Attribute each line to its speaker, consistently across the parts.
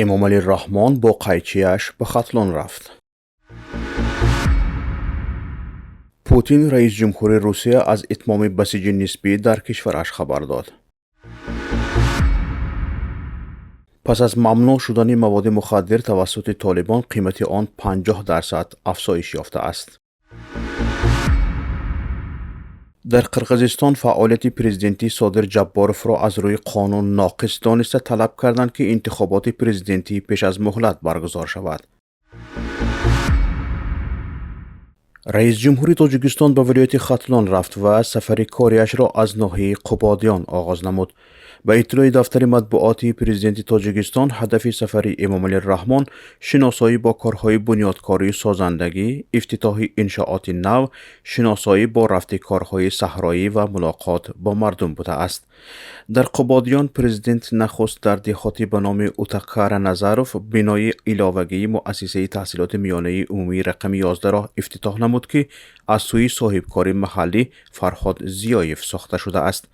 Speaker 1: Эмомалӣ Раҳмон бо қайчиаш ба Хатлон рафт. Путин, раисҷумҳури Русия, аз итмоми басиҷи нисбӣ дар кишвараш хабар дод. Пас аз мамнӯъ шудани маводи мухаддир тавассути Толибон, қимати он 50% афзоиш ёфтааст. Дар Қирғизистон фаъолияти президентӣ Содир Ҷабборовро аз рӯи қонун ноқис дониста, талаб карданд, ки интихоботи президентӣ пеш аз муҳлат баргузор шавад. Раисҷумҳури Тоҷикистон ба вилояти Хатлон рафт ва сафари кориашро аз ноҳияи Қубодиён оғоз намуд. Ба иттилои дафтари матбуотии президенти Тоҷикистон, ҳадафи сафари Эмомалӣ Раҳмон шиносоӣ бо корҳои бунёдкорию созандагӣ, ифтитоҳи иншооти нав, шиносоӣ бо рафти корҳои саҳроӣ ва мулоқот бо мардум будааст. Дар Қубодиён президент нахуст дар деҳоти ба номи Утакара Назаров бинои иловагии муассисаи таҳсилоти миёнаи умумии рақами 11-ро ифтитоҳ намуд, ки аз сӯи соҳибкори маҳаллӣ Фарҳод Зиёев сохта шудааст.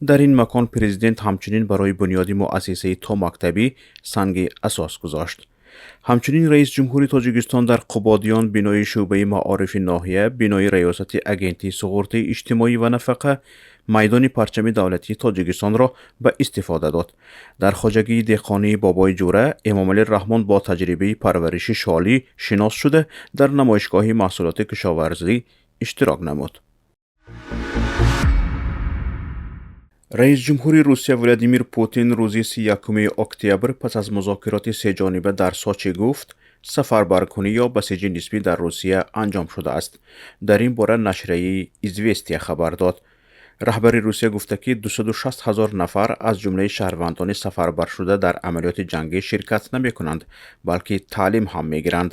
Speaker 1: Дар ин макон президент ҳамчунин барои бунёди муассисаи томактабӣ санги асос гузошт. Ҳамчунин раисҷумҳури Тоҷикистон дар Қубодиён бинои шӯъбаи маорифи ноҳия, бинои раёсати Агентии суғуртаи иҷтимоӣ ва нафақа, майдони парчами давлатии Тоҷикистонро ба истифода дод. Дар хоҷагии деҳқонии Бобои Ҷура Эмомалӣ Раҳмон бо таҷрибаи парвариши шолӣ шинос шуда, дар намоишгоҳи маҳсулоти кишоварзӣ иштирок намуд. Раисҷумҳури Русия Владимир Путин рӯзи 31 октябр пас аз музокироти сеҷониба дар Сочи гуфт, сафарбаркунӣ ё басиҷи нисбӣ дар Русия анҷом шудааст. Дар ин бора нашрияи «Известия» хабар дод. Раҳбари Русия гуфта, ки 260 ҳазор нафар аз ҷумлаи шаҳрвандони сафарбаршуда дар амалиёти ҷангӣ ширкат намекунанд, балки таълим ҳам мегиранд.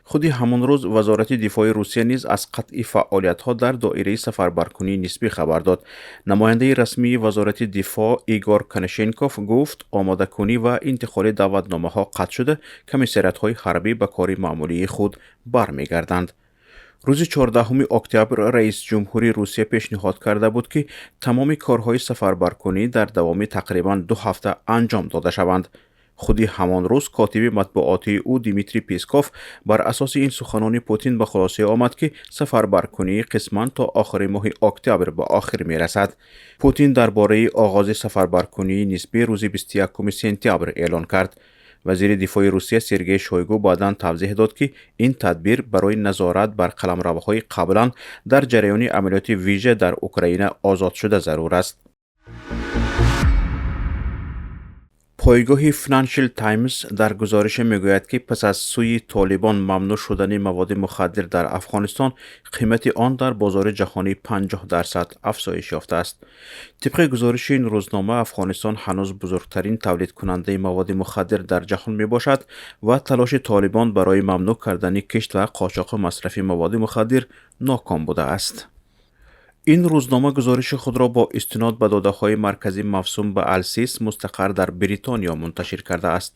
Speaker 1: Худи ҳамон рӯз Вазорати дифои Русия низ аз қатъи фаъолиятҳо дар доираи сафарбаркунии нисбӣ хабар дод. Намояндаи расмии Вазорати дифоъ Игор Конашенков гуфт, омодакунӣ ва интиқоли даъватномаҳо қатъ шуда, комиссариятҳои ҳарбӣ ба кори маъмулии худ бармегарданд. Рӯзи 14 октябр раисҷумҳури Русия пешниҳод карда буд, ки тамоми корҳои сафарбаркунӣ дар давоми тақрибан 2 ҳафта анҷом дода шаванд. Худи ҳамон рӯз котиби матбуотии ӯ Дмитрий Песков бар асоси ин суханони Путин ба хулоса омад, ки сафарбаркунӣ қисман то охири моҳи октябр ба охир мерасад. Путин дар бораи оғози сафарбаркунии нисбӣ рӯзи 21 сентябр эълон кард. Вазири дифои Русия Сергей Шойгу баъдан тавзеҳ дод, ки ин тадбир барои назорат бар қаламравҳои қаблан дар ҷараёни амалиёти вижа дар Украина озодшуда зарур аст. Пойгоҳи Financial Times дар гузорише мегӯяд, ки пас аз сӯи Толибон мамнӯъ шудани маводи мухаддир дар Афғонистон, қимати он дар бозори ҷаҳонӣ 50% афзоиш ёфтааст. Тибқи гузориши ин рӯзнома, Афғонистон ҳанӯз бузургтарин тавлидкунандаи маводи мухаддир дар ҷаҳон мебошад ва талоши Толибон барои мамнӯъ кардани кишт ва қочоқу масрафи маводи мухаддир ноком будааст. Ин рӯзнома гузориши худро бо истинод ба додаҳои маркази мавсум ба Алсис, мустақар дар Бритониё, мунташир кардааст.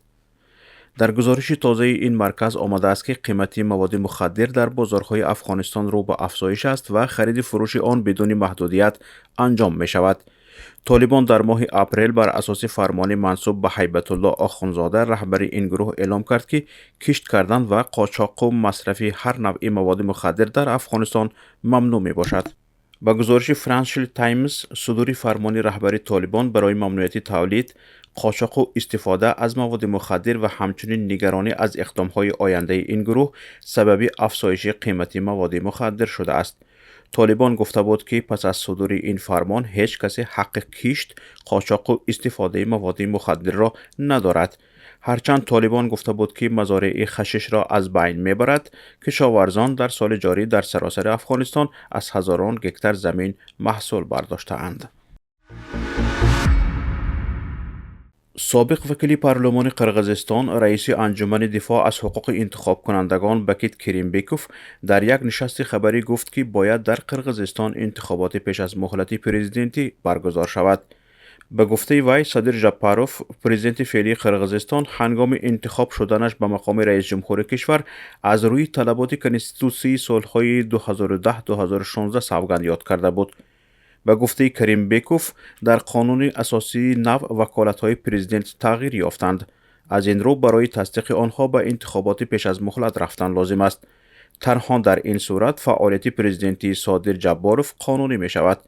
Speaker 1: Дар гузориши тозаи ин марказ омадааст, ки қимати маводи мухаддир дар бозорҳои Афғонистон рӯ ба афзоиш аст ва хариди фурӯши он бидуни маҳдудият анҷом мешавад. Толибон дар моҳи апрел бар асоси фармони мансуб ба Ҳайбатулло Охунзода, раҳбари ин гурӯҳ, эълом кард, ки кишт кардан ва қочоқу масрафи ҳар навъи маводи мухаддир дар Афғонистон мамнӯъ мебошад. Ба гузориши Financial Times, судури фармони раҳбари Толибон барои мамнӯияти тавлид, қочоқу истифода аз маводи мухаддир ва ҳамчунин нигаронӣ аз иқдомҳои ояндаи ин гурӯҳ сабаби афзоиши қимати маводи мухаддир шудааст. Толибон гуфта буд, ки пас аз судури ин фармон ҳеҷ касе ҳаққи кишт, қочоқу истифодаи маводи мухаддирро надорад. Ҳарчанд Толибон гуфта буд, ки мазореи хашишро аз байн мебарад, кишоварзон дар соли ҷорӣ дар саросари Афғонистон аз ҳазорон гектар замин маҳсул бардоштаанд. Собиқ вакили парлумони Қирғизистон, раиси Анҷумани дифоъ аз ҳуқуқи интихобкунандагон Бакит Керимбеков дар як нишасти хабарӣ гуфт, ки бояд дар Қирғизистон интихоботи пеш аз муҳлати президентӣ баргузор шавад. Ба гуфтаи вай, Садир Жапаров, президенти феълии Қирғизистон, ҳангоми интихоб шуданаш ба мақоми раисҷумҳури кишвар аз рӯи талаботи конститутсияи солҳои 2010-2016 савганд ёд карда буд. Ба гуфтаи Каримбеков, дар қонуни асосии нав ваколатҳои президент тағйир ёфтанд. Аз ин рӯ барои тасдиқи онҳо ба интихоботи пеш аз муҳлат рафтан лозим аст. Танҳо дар ин сурат фаъолияти президентии Содир Ҷабборов қонунӣ мешавад.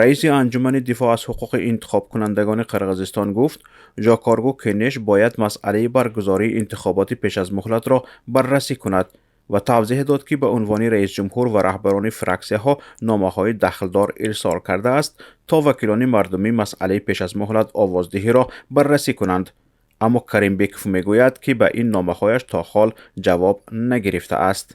Speaker 1: Раиси Анҷумани дифоъ аз ҳуқуқи интихобкунандагони Қирғизистон гуфт, Жогорку Кенеш бояд масъалаи баргузории интихоботи пеш аз муҳлатро баррасӣ кунад ва тавзеҳ дод, ки ба унвони раисҷумҳур ва раҳбарони фраксияҳо номаҳои дахлдор ирсол кардааст, то вакилони мардумӣ масъалаи пеш аз муҳлат овоздиҳиро баррасӣ кунанд. Аммо Каримбеков мегӯяд, ки ба ин номаҳояш то ҳол ҷавоб нагирифтааст.